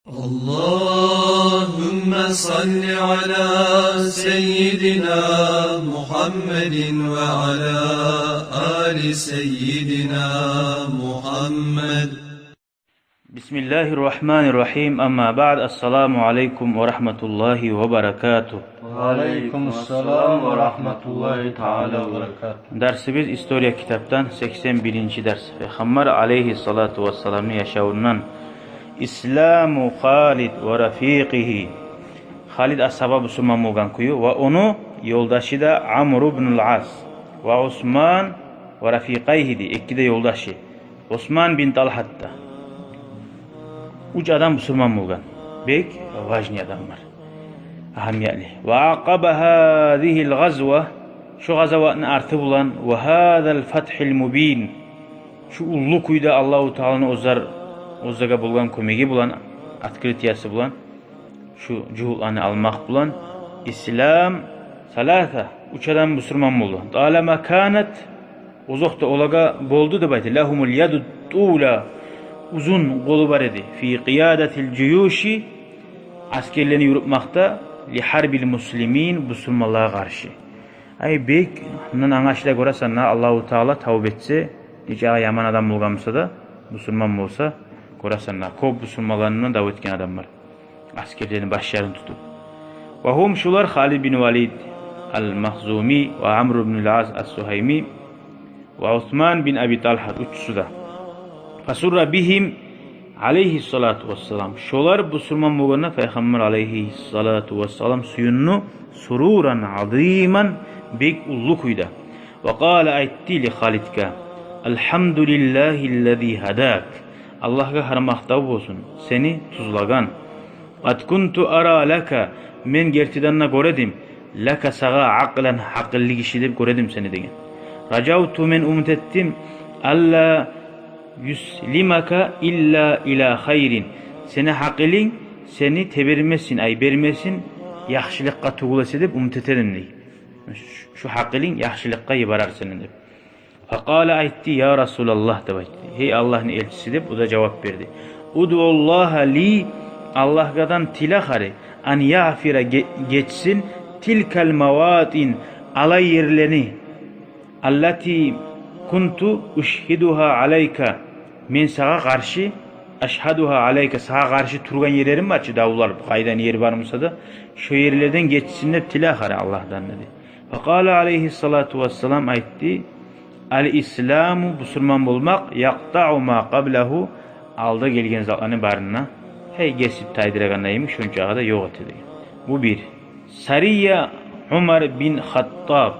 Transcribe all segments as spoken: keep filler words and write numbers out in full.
اللهم صل على سيدنا محمد وعلى آل سيدنا محمد. بسم الله الرحمن الرحيم. أما بعد، السلام عليكم ورحمة الله وبركاته. وعليكم السلام ورحمة الله تعالى وبركاته. Дарсыбыз история китапдан, сексен биринчи дарс. Пайхаммар алейгьиссалату вассаламны яшавундан. إسلام خالد ورفيقه. Халид асгьаба бусурман болгъан кюю ва ону ёлдашы да Амру бну ал-Ас ва Усман ва рафикъайгьи де, эки де ёлдашы. Усман бин Талгьат да. Уьч адам бусурман болгъан. Бек важный адамлар. Агьамиятлы. وعقب هذه الغزوة, шо гъазаватны арты булан, وهذا الفتح المبين, шо уллу кюйде Аллагьу Тааланы оьзлер, оьзлеге болгъан кёмеги булан, открытиясы булан, шо жугьутланы алмакъ булан, إسلام ثلاثة, уьч адам бусурман болду. طالما كانت, озокъда, олагъа болду деп айта, لهم اليد الطولى, узун къолу бар эди, في قيادة الجيوش, асгерлени юрютмекде, لحرب المسلمين, бусурманлагъа къаршы. Ай, бек, мундан англашыла, гёресен, на Аллагьу Таала тавба этсе, нечакъы яман адам болгъан буса да, бусурман болса, гёресен, на кёп бусурманлардан дав этген адам бар. Асгерлени башларын тутуп. وهم, шолар Халид бин Валид ал-Махзуми ва Амру бин ал-Ас ас-Сугьайми ва Усман бин Аби Талгьат, уьчюсю де. فسر بهم عليه الصلاة والسلام. Шолар бусурман болгъанда Пайхаммар алейгьиссалату вассалам сююндю, سرورا عظيما, бек уллу кюйде. وقال, айтды ли Халидге: الحمد لله الذي هداك. Аллагьгъа гьар макътав болсун, сени тюзлеген. قد كنت أرى لك, мен гертиден де гёре эдим, لك, сагъа, عقلا, гьакъыллы гиши деп гёре эдим сени, деген. رجوت, мен умут этдим, ألا يسلمك إلا إلى خير, сени гьакъылынг сени тебермесин, ай, бермесин, яхшылыкъгъа тюгюл эсе деп умут эте эдим, дей. Шу, шу гьакъылынг яхшылыкъгъа йиберер сени деп. فقال, айтды: يا رسول الله, деп айтды. Гьей Аллагьны элчиси, деп о да жавап берди. ادع الله لي, Аллагьгъадан тиле хари, أن يغفر, ге-, гечсин, تلك المواطن, алай ерлени, التي كنت أشهدها عليك, мен сагъа къаршы, أشهدها عليك, сагъа къаршы тургъан ерлерим бар чы, давлар, къайдан ер бар буса да, шо ерлерден гечсин деп тиле хари Аллагьдан, деди. فقال عليه الصلاة والسلام, айтды: الإسلام, бусурман болмакъ, يقطع ما قبله, алда гелген затланы барын да, гьей, гесип тайдырагъанда йимик, шончагъы да ёкъ эте, деген. Бу бир. سرية عمر بن الخطاب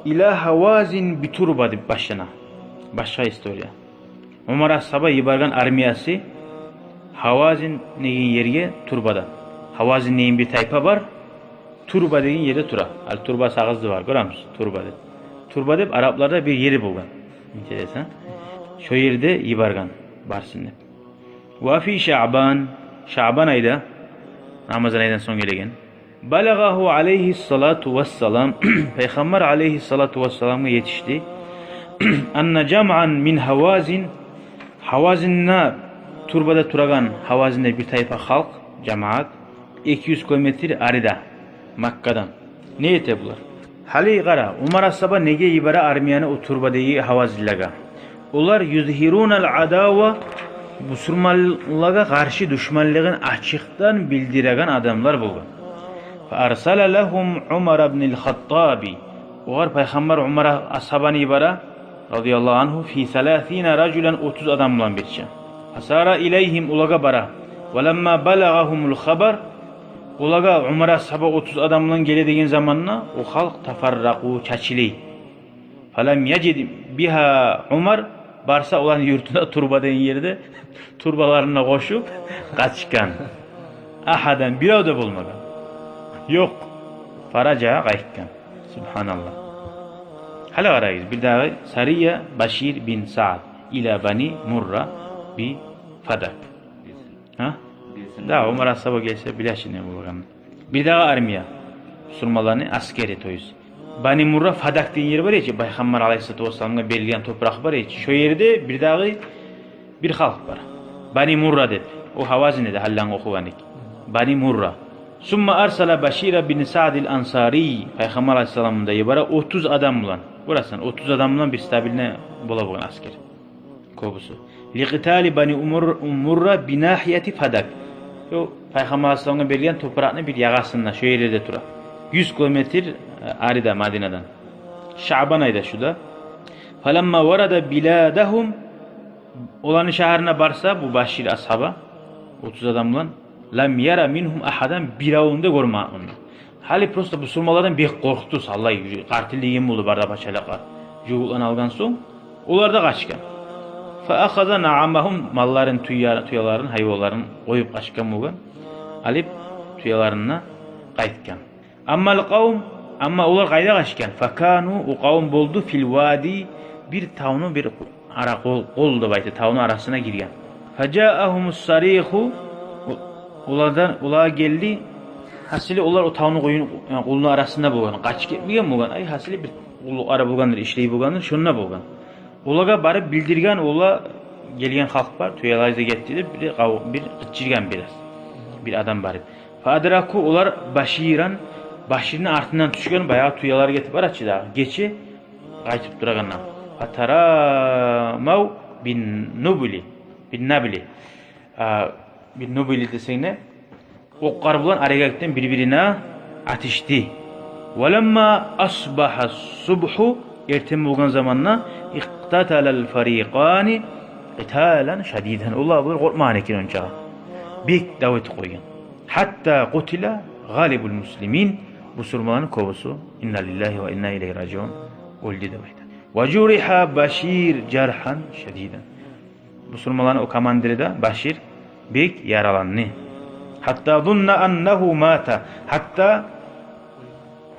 إلى هوازن بتربة деп башлана. Башгъа история. Умар асгьаба йиберген армиясы Гьавазин деген ерге Турбадан. Гьавазин деген бир тайпа бар, Турба деген ерде тура. Ал Турба сагъызда бар, гёремисиз, Турба деп. Турба деп арапларда бир ери болгъан. Интересно. Шо ерде йиберген барсын деп. وفي شعبان, Шаъбан айда, Рамазан айдан сонг гелеген. بلغه عليه الصلاة والسلام, Пайхаммар алейгьиссалату вассаламгъа етишди, أن جمعا من هوازن, Гьавазинде, Турбада турагъан Гьавазинде бир тайпа халкъ, жамаат, эки юз километр арида, Маккадан. Не эте булар? Гьали къара, Умар асгьаба неге йибере армияны о Турбадагъы гьавазинлеге? Олар يظهرون العداوة, бусурманлагъа къаршы душманлыгъын ачыкъдан билдиреген адамлар болгъан. فأرسل لهم عمر بن الخطاب. Огъар Пайхаммар Умар асгьабаны йибере, رضي الله عنه, في ثلاثين رجلا, отуз адам булан бирче. فسار إليهم, олагъа бара. ولما بلغهم الخبر, олагъа Умар асгьаба отуз адам булан геле деген заманда, о халкъ تفرقوا, чачылай. فلم يجد بها عمر, барса оланы юртуна Турба деген ерде, турбаларын да къошуп къачгъан. أحدا, бирев де болмагъан. Ёкъ. فرجع, къайтгъан. Субгьаналлагь. Гьали къарагъыз, бирдагъы سرية بشير بن سعد إلى بني مرة بفدك. Гьа? Да, Умар асгьаба гелсе, билесиз не болгъанын. Бирдагъы армия, бусурманланы аскери, то есть. Бани Мурра, Фадак деген ер бар эди чи, Пайхаммар алейгьиссалату вассаламгъа берилген топуракъ бар эди чи. Шо ерде бирдагъы бир халкъ бар. Бани Мурра деп. О Гьавазин эди, гьаллангъы охугъан эки. Бани Мурра. Сумма арсала Башира бин Саъдил Ансарий. Пайхаммар алайгьиссалам да йибере отуз адам булан. Гёресен, отуз адам булан бир стабильный бола болгъан аскер. Кёбюсю. Ликъитали Бани Умур-, Мурра бинагьияти Фадак. Шо Пайхаммар алайгьиссаламгъа берген топуракъны бир ягъасында, шо ерлерде тура. Юз километр, э, арида Мадинадан. Шаъбан айда шу да. Фаламма варада биладагьум, оланы шагьарына барса, бу Башир асгьаба, отуз адам булан, лам яра мингьум агьадан, биревню де гёрмей онда. Гьали просто бусурманлардан бек къоркъду, саллай, къартыллы деген болду бары да пачалыкъгъа. Жугьутланы алгъан сонг, олар да къачгъан. Фа ахаза наъамагьум, малларын, тюе-, тюелерин, гьайванларын къоюп къачгъан болгъан. Алып, тюелерине къайтгъан. Аммал къавм, амма олар къайда къачгъан? Факану, о къавм болду, фил вади, бир тавну, бир ара къол, къол деп айта, тавну арасына гирген. Фажаагьумус сариху, о-, олардан, олагъа гелди. Гьасили олар о тавну къоюн, яни, къолну арасында болгъан, къачып гетмеген болгъан. Ай, гьасили бир къуллукъ ара болгъандыр, ишлей болгъандыр, шонда болгъан. Олагъа барып билдирген, ола гелген халкъ бар, тюелер де гетди деп, бир къав-, бир къычыргъан бираз. Бир адам барып. Фаадраку, олар Баширан, Баширни артындан тюшген, баягъы тюелер гетип барачы дагъы. Гече къайтып турагъанда. Фатарамав бин нубли, бин набли. А, бин нубли десенг не? Окълар булан арегакъдан бир-бирине атышды. Валамма асбагьа субгьу, эртен болгъан заманда, икътаталал фарикъани къиталан шадидан. Олар бир къоркъмагъан экен онча. Бек дав этип къойгъан. Гьатта къутила гъалибул муслимин, бусурманланы кёбюсю, инна лиллагьи ва инна илайгьи ражиун, оьлдю деп айта. Ва журигьа Башир жаргьан шадидан. Бусурманланы о командири де Башир бек яраланды. Гьатта зунна аннагьу мата. Гьатта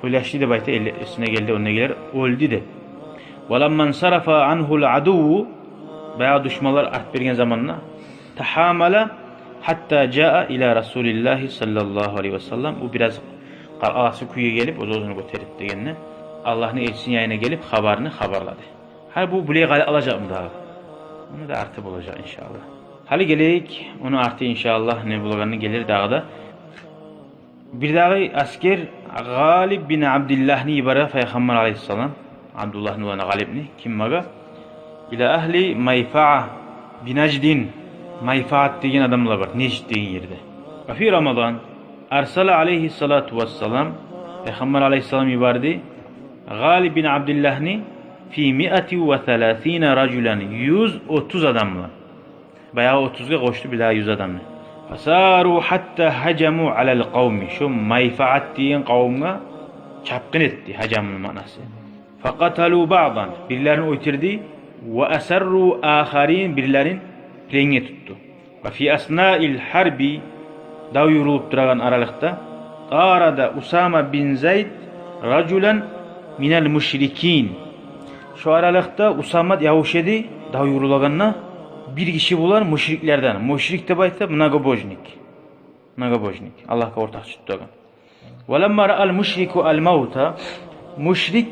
ойлашды деп айта, эли-, эсине гелди, онда гелер, оьлдю деп. Валамма ансарафа ангьул адувву, баягъы душманлар арт берген заманда, тагьамала гьатта жаа ила Расулиллагьи саллаллагьу алайгьи ва саллам. О бираз къалкъаласы кюйге гелип, оьз-оьзюн гётерип дегенде, Аллагьны элчисини янына гелип, хабарны хабарлады. Гьали бу булай къалып къалажакъмы дагъы? Ону да арты болажакъ, иншааллагь. Гьали гелейик, ону арты, иншааллагь, не болагъаны гелир дагъы да. Бир дагъы аскер Гъалиб бин Абдиллагьны йибере Пайхаммар алайгьиссалам, Абдуллагьны уланы Гъалибни, ким магъа? Ила агьли Майфаа бинаждин. Майфаат деген адамлар бар, Нежд деген ерде. Ва фи Рамадан арсала алайгьиссалату вассалам, Пайхаммар алайгьиссалам йиберди Гъалиб бин Абдиллагьны фи миати ва саласина ражулан, юз отуз адам булан. Баягъы отузгъа къошду бир дагъы юз адамны. Фасару гьатта гьажаму алал къавми. Шо Майфаат деген къавумгъа чапгъын этди, гьажамуну маънасы. Факъаталу баъдан, бирлерин оьлтюрдю, ва асарру ахарин, бирлерин пленге тутду. Ва фи аснаил гьарби, дав юрюлюп турагъан аралыкъда, тарада Усама бин Зайд ражулан минал мушрикин. Шо аралыкъда Усамат явуш эди, дав юрюлегенде, бир гиши булан мушриклерден. Мушрик деп айта, многобожник. Многобожник. Аллагьгъа ортакъчы тутагъан. Валамма раал мушрику ал мавта, мушрик,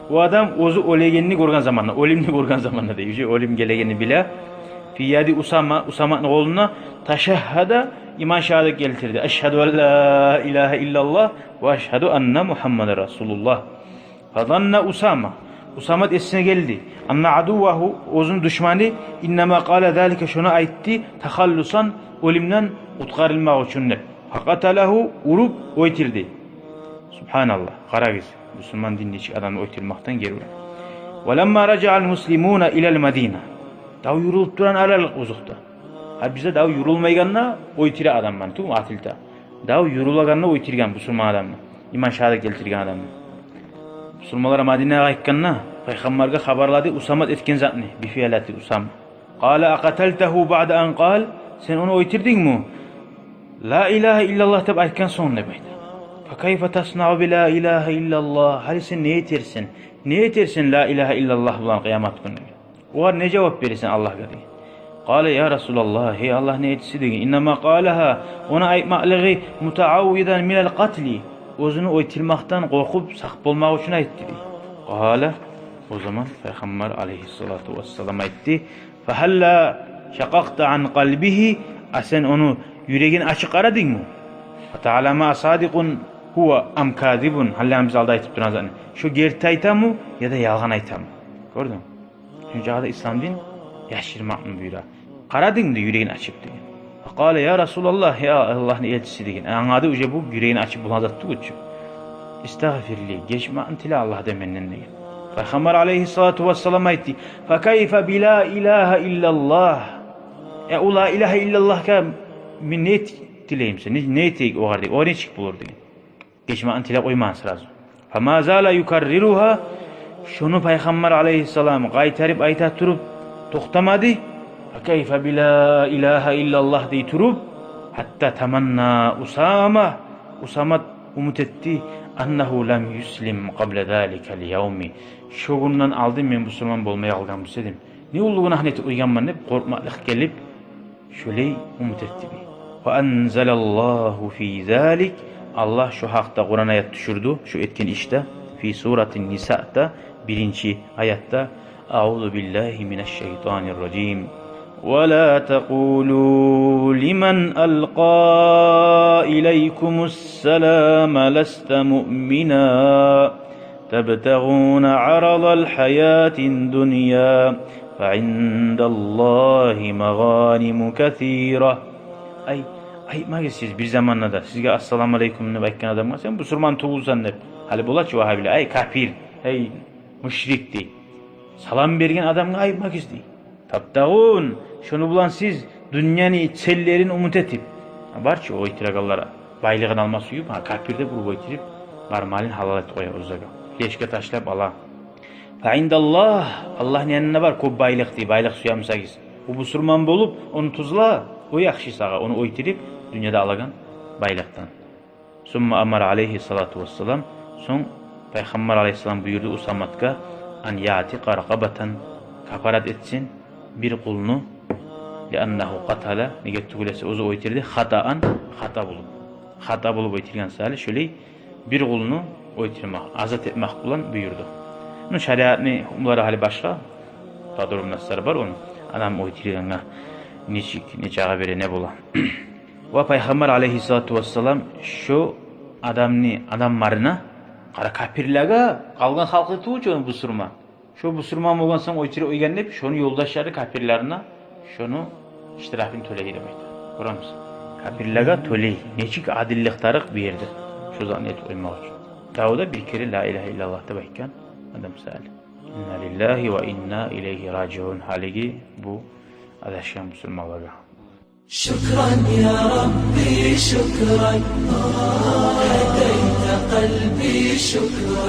о адам оьзю оьлегенни гёрген заманда, оьлюмню гёрген заманда дей, уже оьлюм гелегенни биле. Фи яди Усама, Усаматны къолунда, ташагьгьада, иман шагьадат гелтирди. Ашгьаду ан ла илагьа иллаллагь ва ашгьаду анна Мугьаммадан расулуллагь. Фазанна Усама. Усамат эсине гелди. Анна адуввагьу, оьзюню душманы, иннама къала залика, шону айтды, тахаллусан, оьлюмден къутгъарылмакъ учун деп. Факъаталагьу, уруп оьлтюрдю. Субгьаналлагь. Къарагъыз, бусурман динде чи адамны оьлтюрмекден гери ура. Валамма ражаал муслимуна илал Мадина. Дав юрюлюп турагъан аралыкъ озокъда. Гьа, бизде дав юрюлмейгенде оьлтюре адамланы, тюгюлмю, атылта. Дав юрюлегенде оьлтюрген бусурман адамны, иман шагьадат гелтирген адамны. Бусурманлар Мадинагъа къайтгъанда, Пайхаммаргъа хабарлады Усамат этген затны, бифиалати Усама. Къала акъаталтагьу баъда ан къал, сен ону оьлтюрдюнгмю? Ла илагьа иллаллагь деп айтгъан сонг деп айта. Факайфа таснау би ла илагьа иллаллагь, гьали сен не этерсен? Не этерсен ла илагьа иллаллагь булан къыямат гюню? Огъар не жавап бересен Аллагьгъа деген. Къала я расулаллагь, гьей Аллагьны элчиси деген, иннама къалагьа, ону айтмакълыгъы мутааввизан минал къатли, оьзюню оьлтюрмекден къоркъуп сакъ болмакъ учун айтды дей. Къала, о заман Пайхаммар алайгьиссалату вассалам айтды, фагьалла шакъакъта ан къалбигьи А сен ону юрегин ачып къарадынгмы? Фатаълама асадикъун гьува ам казибун. Гьали биз алда айтып тургъан затны. Шо герти айтамы яда ялгъан айтамы? Гёрдюнгмю? Шунчагъа да ислам дин яшырмакъны буюра. Къарадынгмы юрегин ачып деген. Факъала: «Я Расулаллагь, я Аллагьны элчиси», — деген. Англады уже бу юрегин ачып болагъан зат тюгюл чю. «Истагъфирли, гечмекни тиле Аллагьдан менден», — деген. Пайхаммар алайгьиссалату вассалам айтды: «Факайфа би ла илагьа иллаллагь?» Э, о ла илагьа иллаллагьгъа мен не эт-, тилейим сен, не, не этейик огъар деген, о нечик болур деген. Гечмекни тилеп къоймагъан сразу. Фама зала юкарриругьа, шону Пайхаммар алайгьиссалам къайтарып айта туруп токътамады. Факайфа би ла илагьа иллаллагь дей туруп, гьатта таманна Усама, Усамат умут этди, аннагьу лам юслим къабла заликал явми. Шо гюнден алдын мен бусурман болмай къалгъан буса эдим, не уллу гюнагьны этип къойгъанман деп къоркъмакълыкъ гелип, шолай умут этди бу. Ва анзалаллагьу фи залик, Аллагь шо гьакъда Къуран аят тюшюрдю, шо этген ишде, фи суратин Нисаъда, биринчи аятда: «Аузу биллагьи минаш шайтанир ражим. Ва ла такъулу лиман алкъа илайкумус салама ласта муъмина». «Табтагъуна арадал гьаятид дунья, фа индаллагьи магъаниму касира». Ай, айтмагъыз сиз бир заманда да, сизге «Ассаламу алейкум» деп айтгъан адамгъа, «Сен бусурман тюгюлсен» деп. Гьали бола чы вагьабилер: «Ай, капир, ай, мушрик», — дей. Салам берген адамгъа айтмагъыз дей. «Табтагъун», шону булан сиз дюньяны цельлерин умут этип. Бар чы о оьйтюрегенлер, байлыгъын алма сююп, гьа, капир деп уруп оьйтюрюп, бар малын гьалал этип къоя оьзюне. Флешка ташлап ала. «Фа индаллагь», Аллагьны янында бар кёп байлыкъ дей, байлыкъ сюе бусагъыз. О бусурман болуп, ону тюзле, о яхшы сагъа, ону оьйтюрюп, дюньяда алагъан байлыкъдан. Сумма амара алайгьиссалату вассалам, сонг Пайхаммар алайгьиссалам буюрду Усаматгъа: «Ан яътикъа ракъабатан», капарат этсин бир къулну, «лианнагьу къатала», неге тюгюл эсе оьзю оьйтюрдю, «хатаан», хата болуп. Хата болуп оьйтюрген саялы, шолай бир къулну оьйтюрмек, азат этмек булан буюрду. Ну, шариатны гьукмулары гьали башгъа, подробностьлар бар ону. Адам оьйтюргенге нечик, нечакъы бере, не бола. Ва Пайхаммар алайгьиссалату вассалам шо адамны, адамларына, къара, капирлеге, къалгъан халкъы тюгюл чю ону бусурман. Шо бусурман болгъан сонг оьйтюрюп къойгъан деп, шону ёлдашлары капирлерине шону штрафын тёлей деп айта. Гёремисиз? Капирлеге тёлей. Нечик адиллик тарыкъ бу ерде. Шо затны этип къоймакъ учун. Дагъы да бир керен «Ла илагьа иллаллагь» деп айтгъан адам саялы. Инна лиллагьи ва инна илайгьи ражиун. Гьалиги бу адашгъан бусурманлагъа. شكرا يا ربي، شكرا. هديت قلبي، شكرا.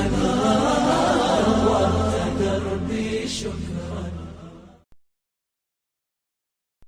نورت دربي، شكرا.